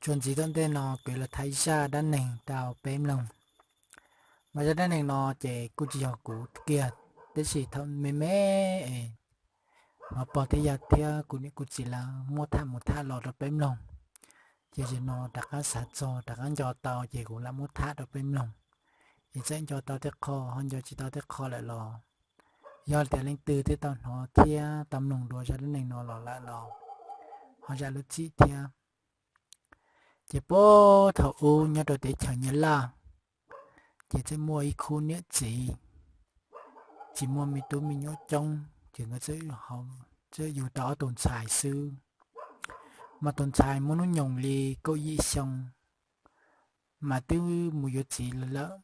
Txuas ntxiv tom ntej no kuv los thaij zaj dab neeg rau peb mloog. Mas zaj dab neeg no ces kuj tsis yog kuv kiag, tab sis thaum me me es ho pog thiab yawg thiab kuv niam kuv txiv lawv muab tham mus tham los rau peb mloog. Ces zaum no rov qab xav txog rov qab nco tau ces kuv lam muab tham rau peb mloog. Es txawm nco tau tej qho ho nco tsis tau tej qho lawm los yog tias leej twg twb tau hnov thiab tau mloog dua zaj dab neeg no los lawm los ho zam lub txim thiab. Ces puag thaum ub nyob rau teb chaws Nyab Laj, ces txawm muaj ib khub niam txiv tsis muaj me tub me nyuam coob, ces nkawd txawm yug tau ob tug ntxhais xwb. Mas tus ntxhais muaj hnub nyoog li kaum yim xyoo, mas twb mus yuav txiv lawm.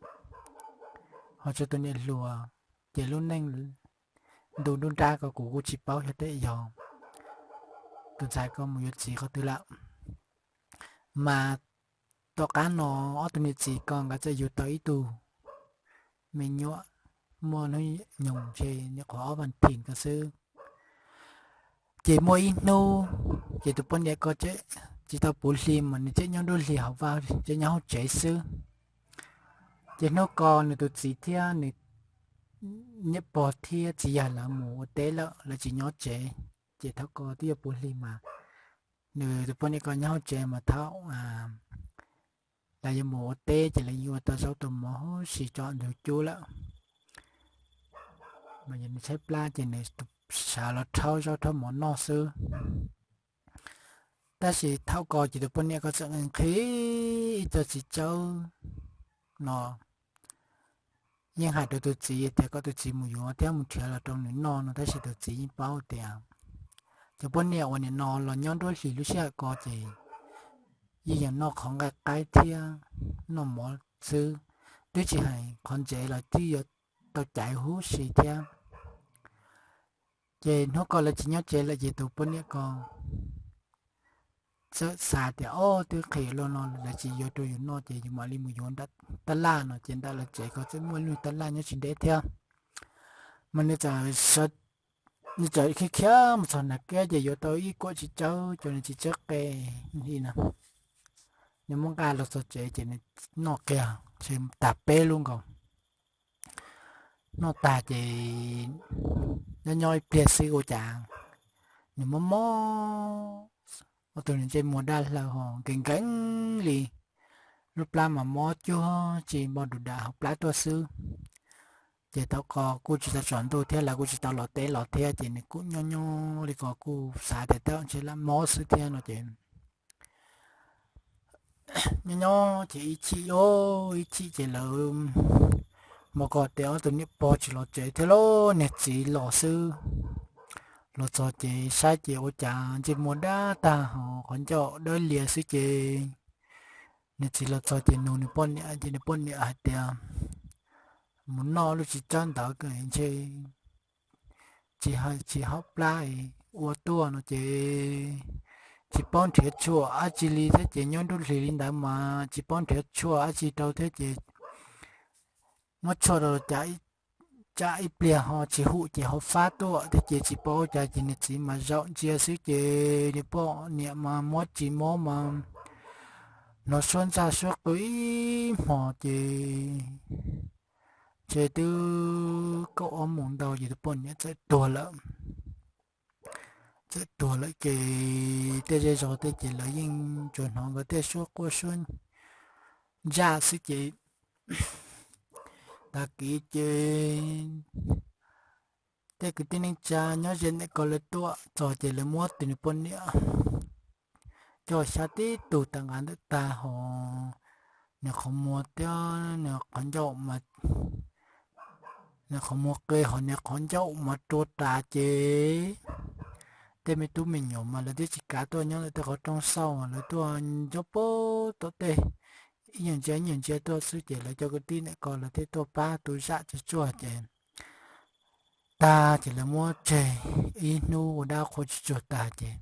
Ho tso tus niam hluas, ces lub neej ntu nruab nrab ko kuv kuj tsis paub xyov tej yog tus ntxhais ko mus yuav txiv qhov twg lawm. Mas tom qab no ob tug niam txiv ko nkawd txawm yug tau ib tug me nyuam muaj hnub nyoog ntshe nyuam qhuav ob vas thiv ko xwb. Ces muaj ib hnub, ces tus poj niam ko tsis tau puv hli mas nws tseem nyob nruab hlis hauv vaj, tseem nyob hauv tsev xwb. Ces hnub ko nws tus txiv thiab nws niam pog thiab txiv yawg lawv mus ua teb lawm, lawv tsis nyob tsev. Ces thaum ko twb yuav puv hli mas nws tus poj niam ko nyob hauv tsev mas thaum lawv yuav mus ua teb ces lawv yuav tau zaub tau mov huv si tso ntug cub lawm. Mas yog nws tshaib plab ces nws sawv los rhaub zaub rhaub mov noj xwb. Tab sis thaum ko ces tus poj niam ko txawm nqhis ib co txiv tsawb no, yeej hais rau tus txiv tias kom tus txiv mus yuav thiab mus nrhiav los rau nws noj no, tab sis tus txiv yeej paub tias cov poj niam uas nim no los nyob nruab hlis lub sij hawm ko ces yeej yog noj qhov nqaij qaib thiab noj mov xwb, twb tsis hais qhov ntsev los twb yuav tau caiv huv si thiab. Ces hnub ko lawv tsis nyob tsev lawm ces tus poj niam ko txawm xav tias, o, twb qhia luag no lawv tsis yuav rau yus noj ces yus mam li mus yuav nram tab laj no, ces ntawm lawv tsev ko txawm muaj lub tab laj nyob tsis deb thiab. Mas nws txawm, nws txawm khiav khiav mus txog nram kiab ces yuav tau ib kuam txiv tsawb, cov niag txiv tsawb qe li no, nws muab nqa los txog tsev ces nws noj kiag tag peb lub nkaus. Noj tag ces nyob nyob ib pliag xwb ua cas nws mob mob, ua tus nws ntsej muag daj hlaws ho nkees nkees li, lub plab mas mob cuag tsis npog du dav hauv plab tuaj xwb. Ces thaum ko kuj tsis tau tsaus ntuj thiab lawv kuj tsis tau los teb los thiab ces nws kuj nyob nyob li ko kuj xav tias tej zaum ntshe lam mob xwb thiab no ces nyob nyob ces ib chim, ib chim ces lawv mus kom tias ob tug niam pog tsis los tsev thiab lauj, niag txiv los xwb. Los txog ces saib ces ua cas ntsej muag dab tag ho qhov ncauj dawb lias xwb ces nws txiv los txog ces nug nws poj niam ces nws poj niam hais tias, mus noj lub txiv tsawb ntawd ntshe tsis, tsis haum plab ua tuaj no ces tsis paub nrhiav tshuaj dab tsi li thiab ces nyob nruab hlis li ntawd mas tsis paub nrhiav tshuaj dab tsi rau thiab ces muab tshuaj rau los cas ib pliag ho tsis haum ces ho fab tuaj thiab ces tsis paub cas ces nws txiv mas zaum ntsia xwb ces nws poj niam mas mob tsis mob mas hnov suab ntsaj suab qw ib hmos ces ntshe twb kaum ob moos ntau ces tus poj niam txawm tuag lawm. Txawm tuag lawm ces tej zej zog tej ces lawv yeej tsuas hnov nkawd tej suab quaj suab ntsaj xwb ces tag kis ces tej kwv tij neej tsa nyob ze ntawm ko lawv tuaj txog ces lawv muab tus nws poj niam coj xyab tib tug tag nqa ntawm tag ho nws qhov muag thiab nws qhov ncauj, nws qhov muag qe ho nws qhov ncauj mas rua ras ces tej me tub me nyuam mas lawv twb tsis kav tuaj nyob ntawm tej qhov rooj xauj, lawv tuaj nyob puag tom tej ib nyuag ntsia ib nyuag ntsia tuaj xwb ces lawv cov kwv tij ntawm ko lawv thiaj tuaj pab tu zam tsuag tsuag ces tag ces lawv muab tseg ib hnub ua dab qhua tsis tsuag tag ces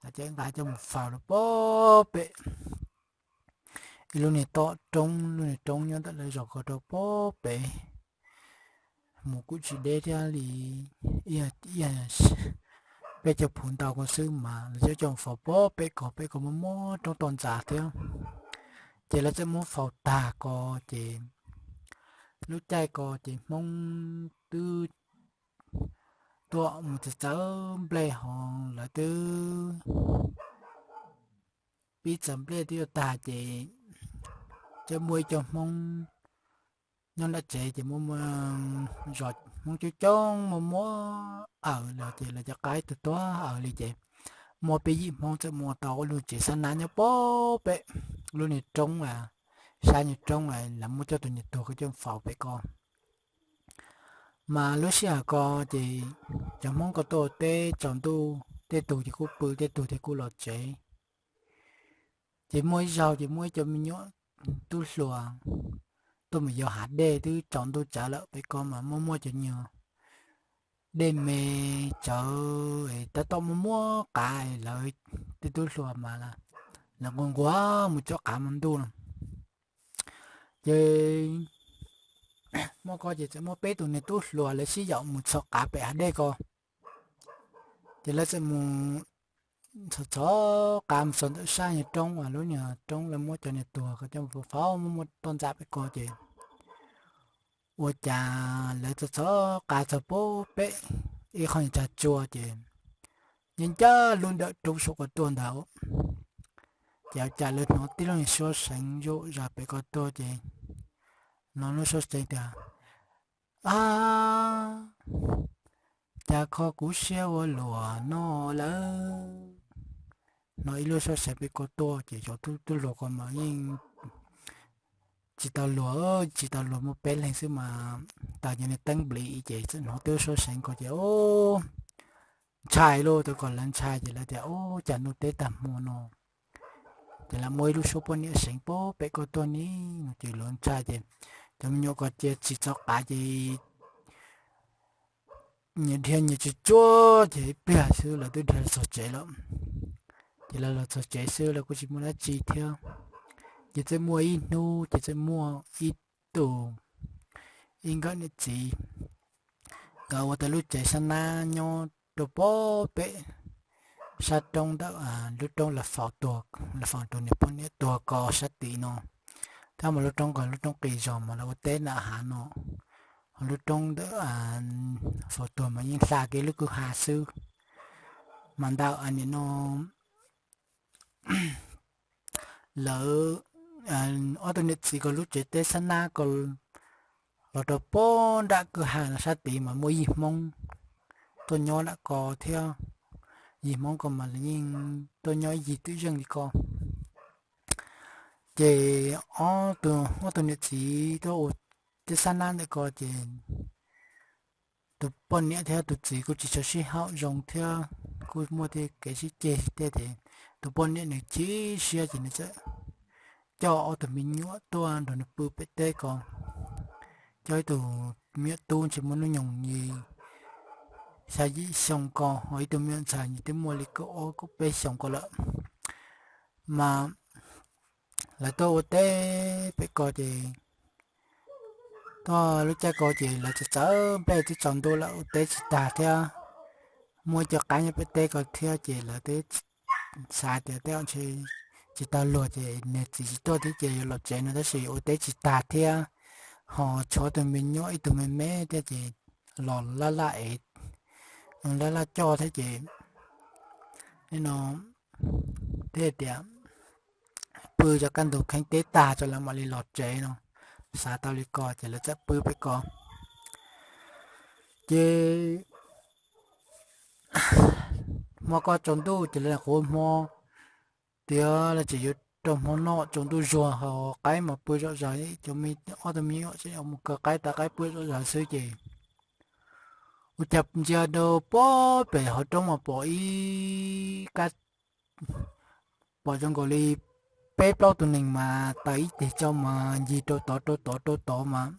lawv thiaj nqa coj mus faus rau puag pem ib lub niag tom roob, lub niag roob nyob ntawm lawv zos ko rau puag pem. Mus kuj tsis deb thiab li, ib, ib, peb caug phuv ntau ko xwb mas lawv coj coj faus pem ko, pem ko muaj muaj roob toj ntxas thiab. Ces lawv txawm muab faus tag ko ces lub caij ko ces Hmoob twb tuaj mus txawv txawv nplej ho lawv twb pib txawv nplej twb yuav tag ces txawm muaj ib co Hmoob nyob nram tsev ces muaj muaj zos Hmoob coob coob muaj muaj awm los ces lawv cov qaib tuag tuag awm li ces muaj peb yim Hmoob txawm mus tau ua lub tsev xab nab nyob pem lub niag roob, sab niag roob lawv muab coj tus niag tuag ko coj faus pem ko. Mas lub sij hawm ko ces cov Hmoob ko tuaj teb tsaus ntuj, tej tug ces kuj pw, tej tug ces kuj los tsev. Ces muaj ib zaug ces muaj ib co me nyuam tub hluas tuaj mus yos hav dej, twb tsaus ntuj tsawv lawm, pem ko mas muaj muaj cov nyuag dej me tsawv, tab tom muaj muaj qav, lawv tej tub hluas mas lawv nquag nquag mus tsom qav hmo ntuj no. Ces hmo ko ces txawm muaj peb tus niag tub hluas lawv sib yaum mus txhos qav pem hav dej ko. Ces lawv txawm mus txhos txhos qav mus txog ntawm sab niag roob uas lub niag roob lawv muab cov niag tuag ko coj mus faus muaj muaj toj ntxas pem ko ces ua cas lawv txhos txhos qav txog pem ib qho niag tsag tsua ces yeej ncaj lub ntawm roob saum ko tuaj ntag. Ces ua cas lawv hnov tib lub niag suab seev zuj zus pem ko tuaj ces hnov lub suab seev tias, A, cas kho kuv siab ua luaj no lawm. Hnov ib lub suab seev pem ko tuaj ces cov tub tub hluas ko mas yeej tsis tau luag, tsis tau luag, muaj peb leeg xwb mas tas cov niag teeb nplis ces txawm hnov tib lub suab seev ko ces ntshai lauj, tau kom lawv ntshai ces lawv tias, Ub, cas ntuj teb tag hmo no ces lawv muaj ib lub suab poj niam seev pem ko tuaj ni no ces lawv ntshai ces cov me nyuam ko cia tsis txhos qav ces nyias dhia nyias tsis tsuag ces ib pliag xwb lawv twb dhia los txog tsev lawm. Ces lawv los txog tsev xwb lawv kuj tsis muaj dab tsi thiab. Ces txawm muaj ib hnub ces txawm muaj ib tug, ib nkawm niam txiv, nkawd ua tau lub tsev xab nab nyob rau pem pem sab roob ntawm lub roob lawv faus tuag, lawv faus tus niag poj niam tuag ko sab tid no. Thiab mas lub roob ko lub roob qis zog mas lawv ua teb nram hav no, ho lub roob ntawm faus tuag mas yeej hla kiag lub kwj ha xwb. Mas ntawm nim no lawv, ob tug niam txiv ko lub tsev teb xab nab ko los rau pem nram kwj ha no sab tid mas muaj yim Hmoob tuaj nyob nram ko thiab. Yim Hmoob ko mas lawv yeej tuaj nyob yim twm zeej li ko. Ces ob tug niam txiv tuaj ua teb xab nab ntawm ko ces tus poj niam thiab tus txiv kuj tsis tshua sib haum zoo thiab, kuj muaj tej kev sib ceg thiab ces tus poj niam nws chim siab ces nws txawm coj ob tug me nyuam tuaj nrog nws pw pem teb ko. Coj ib tug me nyuam tub ntshe muaj hnub nyoog li xya yim xyoo ko, ho ib tug me nyuam ntxhais nws twb muaj li kaum ob kaum peb xyoo ko lawm. Mas lawv tuaj ua teb pem ko ces tuaj lub caij ko ces lawv txawv txawv nplej twb tsaus ntuj lawm ua teb tsis tag thiab. Muaj ib co qaib nyob pem teb ko thiab ces lawv twb xav tias tej zaum ntshe tsis tau luag ces niag txiv tsis tuaj thiab ces yuav los tsev no tab sis ua teb tsis tag thiab, ho tshuav tus me nyuam ib tug me me thiab ces los laj laj ev, laj laj coj thiab ces nim no thiaj tias pw tso kaj ntug kheeb teb tag tso lawv mam li los tsev no. Xav tau li ko ces lawv txawm pw pem ko. Ces hmo ko tsaus ntuj ces lawv quav hmo tias lawv tseem yuav rau hmo noj tsaus ntuj zuag ho qaib mas pw zom zaws, cov me ob tug me nyuam tseem mus kaw qaib tas qaib pw zom zaws xwb ces ua cas ntsia rau pem pem hauv roob mas pom ib kab, pom zoo nkaus li peb plaub tus neeg mas taws ib teg tsau mas ncig rau tod rau tod rau tod mas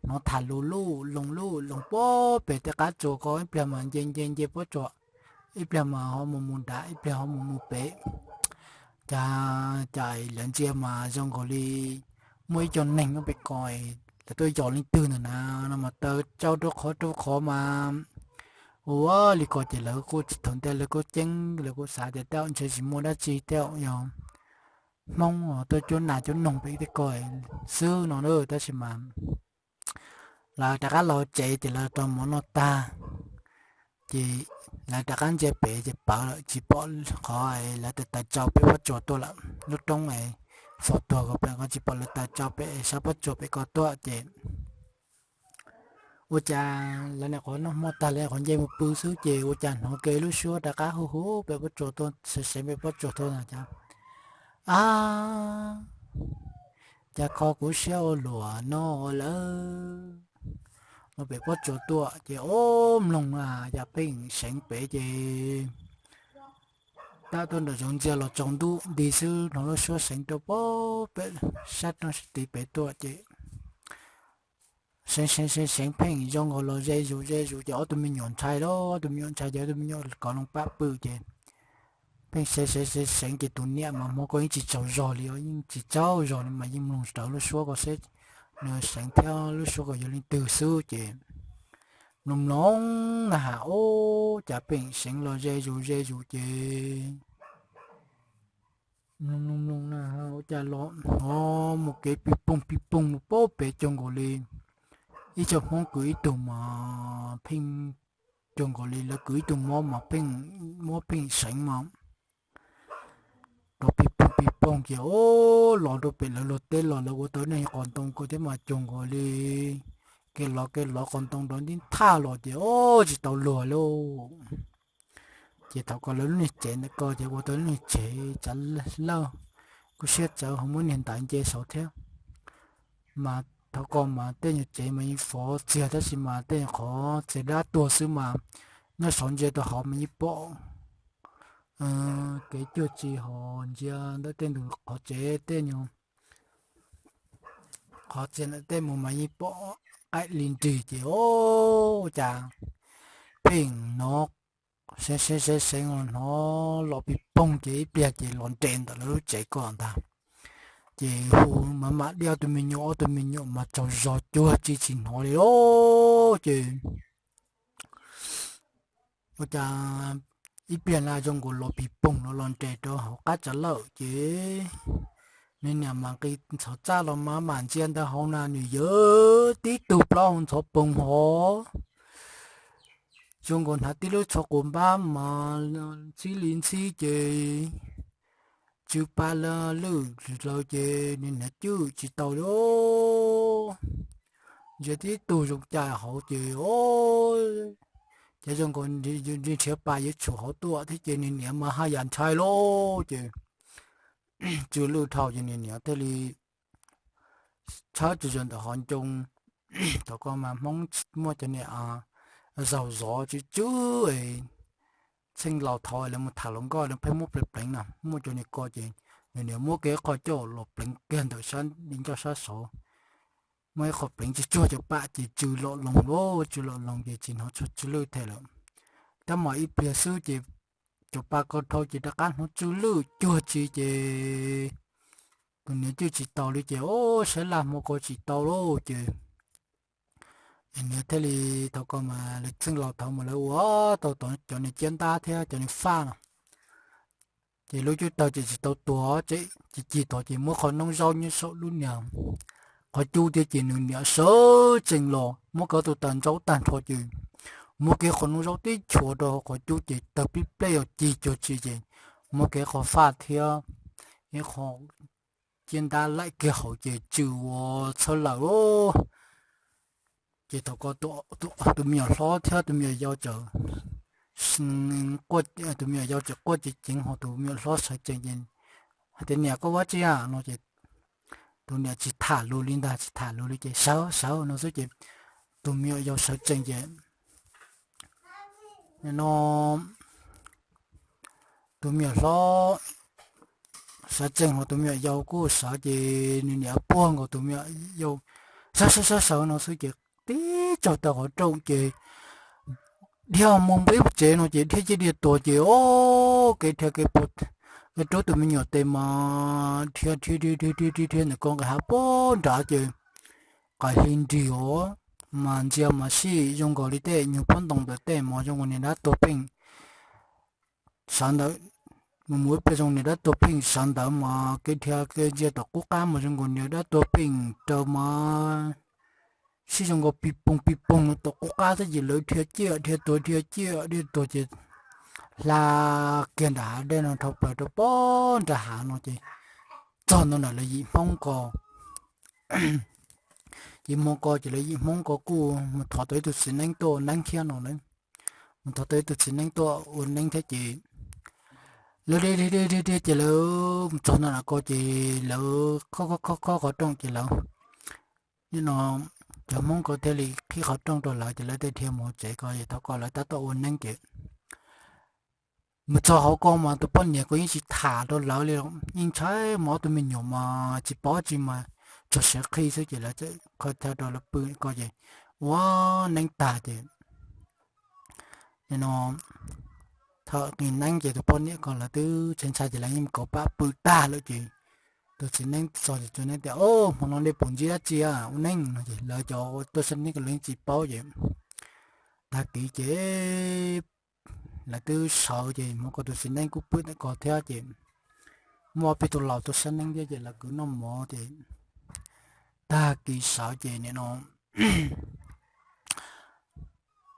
hnov tham lus luj loo luj loo pem tej qab tsuas ko, ib pliag mas nce nce nce pob tsuas, ib pliag mas ho mus mus nrad, ib pliag ho mus mus pem. Cas cas lawv ntsia mas zoo nkaus li muaj ib co neeg nyob pem ko, lawv tuaj yos leej twg ntawm na no mas taws tsau rau qhov rau qhov mas Ua li ko ces lawv kuj thaum ntej lawv kuj ceeb, lawv kuj xav tias tej zaum ntshe tsis muaj dab tsi, tej zaum yog Hmoob tuaj cuab nas cuab noog pem tej ko xwb no na. Tab sis mas lawv rov qab los tsev ces lawv rau mov noj tag, ces lawv rov qab ntsia pem ces pawv lawm, tsis pom qhov lawv taws tsau pem pob tsuas tuaj lawm. Lub roob faus tuag ko pem ko tsis pom lawv taws tsau pem sab pob tsuas pem ko tuaj ces ua cas lawv nim qhuav noj hmo tag lawv qhuav nce mus pw xwb ces ua cas hnov kiag lub suab rov qab hu hu pem pob tsuas tuaj, seev seev pem pob tsuas tuaj no cas, a, cas kho kuv siab ua luaj no lawm. Los pem pob tsuas tuaj ces o, mloog na, cas pheej seev pem ces tab tuaj nram zoov ntsia los tsaus ntuj nti xwb hnov lub suab seev rau pem sab roob sab tid pem tuaj ces seev seev seev seev pheej zoo nkaus los ze zus ze zus ces ob tug me nyuam ntshai lawm, ob tug me nyuam ntshai ces ob tug me nyuam kov loo pab pw ces pheej seev seev seev seev ces tus niam mas hmo ko yeej tsis tsaug zog li os, yeej tsis tsaug zog li mas yeej mloog rawv lub suab ko seb nws seev thiab lub suab ko yog leej twg xwb ces mloog mloog na has ub cas pheej seev los ze zus ze zus ces mloog mloog mloog na ua cas los mus kev pis poog pis poog mus pem pem cuag nkaus li ib tsoom Hmoob kwv ib tug mas pheej cuag nkaus li lawv kwv ib tug mob mas pheej, mob pheej seev mas rov pis poog pis poog ces o, los rau pem lawv luag teb los lawv ua tau ib qho ntoo ko thiab mas cuag nkaus li kev lov kev lov qhov ntoo rov ntib thaj los ces o, tsis tau luag lauj. Ces thaum ko lawv lub niag tsev ntawm ko ces ua tau lub niag tsev tsav lawj, kuj siab txawv ho muab niag ntaiv nce saud thiab. Mas thaum ko mas tej nyuag tsev mas yeej fov txiag tab sis mas tej nyuag qhov txiag dab tuag xwb mas nyob saud ntsia rau hauv mas yeej pom kev cuag tsi ho ntsia ntawm tej ntug qhov tsev tej nyuag qhov txiag ntawm tej mus mas yeej pom qaim li nrig ces o, cas pheej hnov seev seev seev seev los hnov los pis poog ces ib pliag ces los nres ntawm lawv lub tsev ko ntag. Ces hu mas mam li ob tug me nyuam, ob tug me nyuam mas tsaug zog cuag tsi tsis hnov li lauj. Ces ua cas ib pliag na zoo nkaus los pis poog no los nres rau hauv qab tsav lawj ces nws niam mas nqis ntxhov txaj los mas mam ntsia ntawm hauv na nws yawm tib tug plaub hau ntxhov poog hov zoo nkaus hnav tib lub tsho quas npab mas ntxhib li ntxhib ces tsw pa lwj lawm ces nws niam cwj tsis tau li. Ntsia tib tug zoo cai hauv ces o, ces zoo nkaus nrhiav pas yuav tshum hauv tuaj thiab ces nws niam mas haj yam ntshai lauj ces tsw lwj dhau ces nws niam thiaj li tshawb tsuj zog ntawm hov ncoo. Thaum ko mas Hmoob muaj cov niag zaug zov tsw tsw, txheej laus thaud lawv mus tham hluas nkauj lawv pheej muab pleev pleev na, muaj cov niag ko ces nws niam muab kiag ib qho coj los pleev kiag ntawm sab di ncauj sab saud, muab ib qho pleev tsuj tsuag cov pam ces tsw lom loos lauj, tsw lom loos ces tsis hnov tsw lwj thiab lawm. Tab mas ib pliag xwb ces cov pa ko dhau ces rov qab hnov tsw lwj cuag tsi ces tus niam cwj tsis tau li ces o, saib laj hmo ko tsis tau lauj ces niam thiaj li thaum ko mas lawv txheej laus thaud mas lawv ua tau cov niag ciab ntab thiab cov niag faj no ces lub cub tawg ces tsis tau tuag, ces cig tod ces muab qhov noob zaub nyob saum lub niag qhov cub thiab ces nws niam sawv tsees los muab kiag tus taws ntsaub tag nrho ces muab kiag qhov noob zaub tib chuav rau hauv qhov cub ces tawg pib plej os, cig cuag tsi ces muab kiag qhov faj thiab ib qho ciab ntab laim kiag hauv ces tsw ua txhawb lawm. Ces thaum ko tus me nyuam hlob thiab tus me nyuam yau txawm, tus me nyuam yau txawm quaj ceev ceev ho tus me nyuam hlob sawv tsees ces hais tias niam koj ua tsi a no ces tus niam tsis tham lus li ntag, tsis tham lus li ces sawv sawv no xwb ces tus me nyuam yau sawv tsees ces no tus me nyuam hlob sawv tsees ho tus me nyuam yau kuj sawv ces nws niam puag nkaus tus me nyuam yau, sawv sawv sawv sawv no xwb ces tib tsaug tawm qhov rooj ces dhia mus npib tsev no ces dhia cia dhia tuag ces o, kev dhia kev puag, rub tus me nyuam tes mas dhia dhia dhia dhia dhia dhia ntawm ko nqis hav puag nrad ces qais hli nrig os. mas ntsia mas sij zoo nkaus li tej nyuag pob ntoo ntawm tej mov zoo nkaus niag dab tuag pheej sawv ntawd, mus mus ib pliag zoo niag dab tuag pheej sawv ntawd mas kev dhia kev ntsia tom qub qab mas zoo nkaus niag dab tuag pheej raws mas sij zoo nkaus pis poog pis poog no tom qub qab thiab ces lawv dhia ciaj dhia tuag dhia ciaj dhia tuag ces hla kiag nram hav dej no dhau plaws rau pob nram hav no ces txog ntua ntawm lawv yim Hmoob ko. Ces hmo ko ces lawv yim Hmoob ko kuj mus thov tau ib tug txiv neeb tuaj ua neeb thiab no na. Mus thov tau ib tug txiv neeb tuaj ua neeb thiab ces lawv dhia dhia dhia dhia ces lawv mus txog nram ko ces lawv khob khob khob khob qhov rooj ces lawv, nim no cov Hmoob ko thiaj li qhib qhov rooj rau lawv ces lawv thiaj dhia mus hauv tsev ko es thaum ko lawv tab tom ua neeb ces mus txog hauv ko mas tus poj niam ko yeej tsis tham rau lawv li, yeej ntshai mas ob tug me nyuam mas tsis paub tsi mas txog siav qhi xwb ces lawv txawm qhov thawj rau lawv pw ko ces ua neeb tag ces no thaum nqis neeb ces tus poj niam ko lawv twb tsis ntshai ces lawv yeej mus kauv pam pw tag lawm ces tus txiv neeb txog ces tus neeb tias, Hmo no nej puas ntsib dab tsi ua neeb? No ces lawv cov tuaj saib neeb ko lawv yeej tsis paub ces tag kis ces lawv twb sawv ces hmo ko tus txiv neeb kuj pw ntawm ko thiab ces muaj peb tus laus tuaj saib neeb thiab ces lawv kwv noj mov ces tag kis sawv ces nim no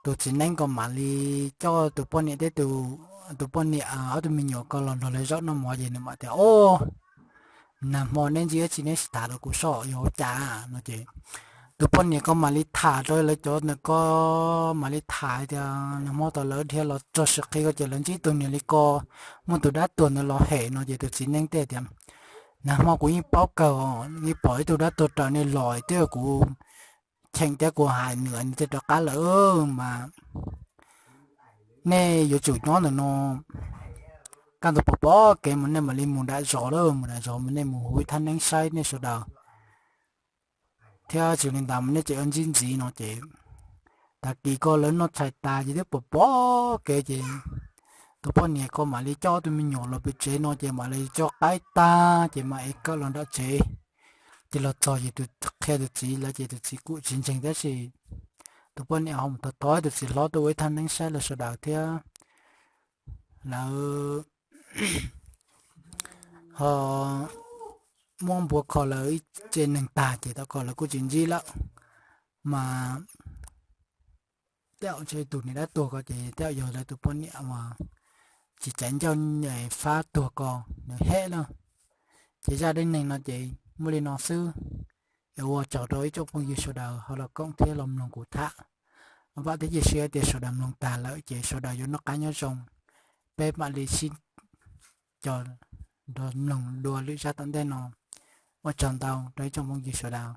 tus txiv neeb ko mam li coj tus poj niam thiab tus poj niam ob tug me nyuam ko los nrog lawv zaum noj mov ces nws mam tias, O, nag hmo neb ntsib dab tsi neb sim tham rau kuv soj yog ua cas? No ces tus poj niam ko mam li tham rau lawv cov ntawm ko mam li tham tias nag hmo thaum lawv dhia los txog siav qhi ko ces lawv ntsib tus niag li ko muaj tus dab tuag ntawd los hem no ces tus txiv neeb teb tias, Nag hmo kuv yeej paub kawg, yeej pom ib tug dab tuag raws nej los twb yog kuv cheem thiab kuv hais nws nws thiaj rov qab lawm mas nej yuav tsum nyob ntawm no kaj ntug pom pom kev mas nej mam li mus nram zos lawm, mus nram zos mas nej mus hu ib thaj neeb saib nej sawv daws thiab tsis li ntawd mas nej tseem yuav ntsib ntxiv no ces tag kis ko lawv noj tshais tas ces twb pom pom kev ces tus poj niam ko mam li coj tus me nyuam los pem tsev no ces mam li coj qaib tag ces mam ev kawm los nram tsev. Ces los txog ces tus qhia tus txiv lawm ces tus txiv kuj tsis ntseeg tab sis tus poj niam ho mus thov thov tus txiv hlob tuaj ua ib thaj neeb saib lawv sawv daws thiab lawv ho muab npua kho lawv ib tse neeg tag ces tau ko lawv kuj tsis ntsib lawm. Mas tej zaum ntshe tus niag dab tuag ko ces tej zaum yog lawv tus poj niam uas tsis txav ncauj fab tuag ko nws hem lawm. Ces zaj dab neeg no ces muaj li no xwb. Es ua tsaug rau ib tsoom phooj ywg sawv daws ho los koom thiab los mloog kuv tham. Vam thiab cia siab tias sawv daws mloog tag lawm ces sawv daws yuav noj qab nyob zoo. Peb mam li sib cog nrog mloog dua lwm zaj tom ntej no. Ua tsaug ntau rau ib tsoom phooj ywg sawv daws.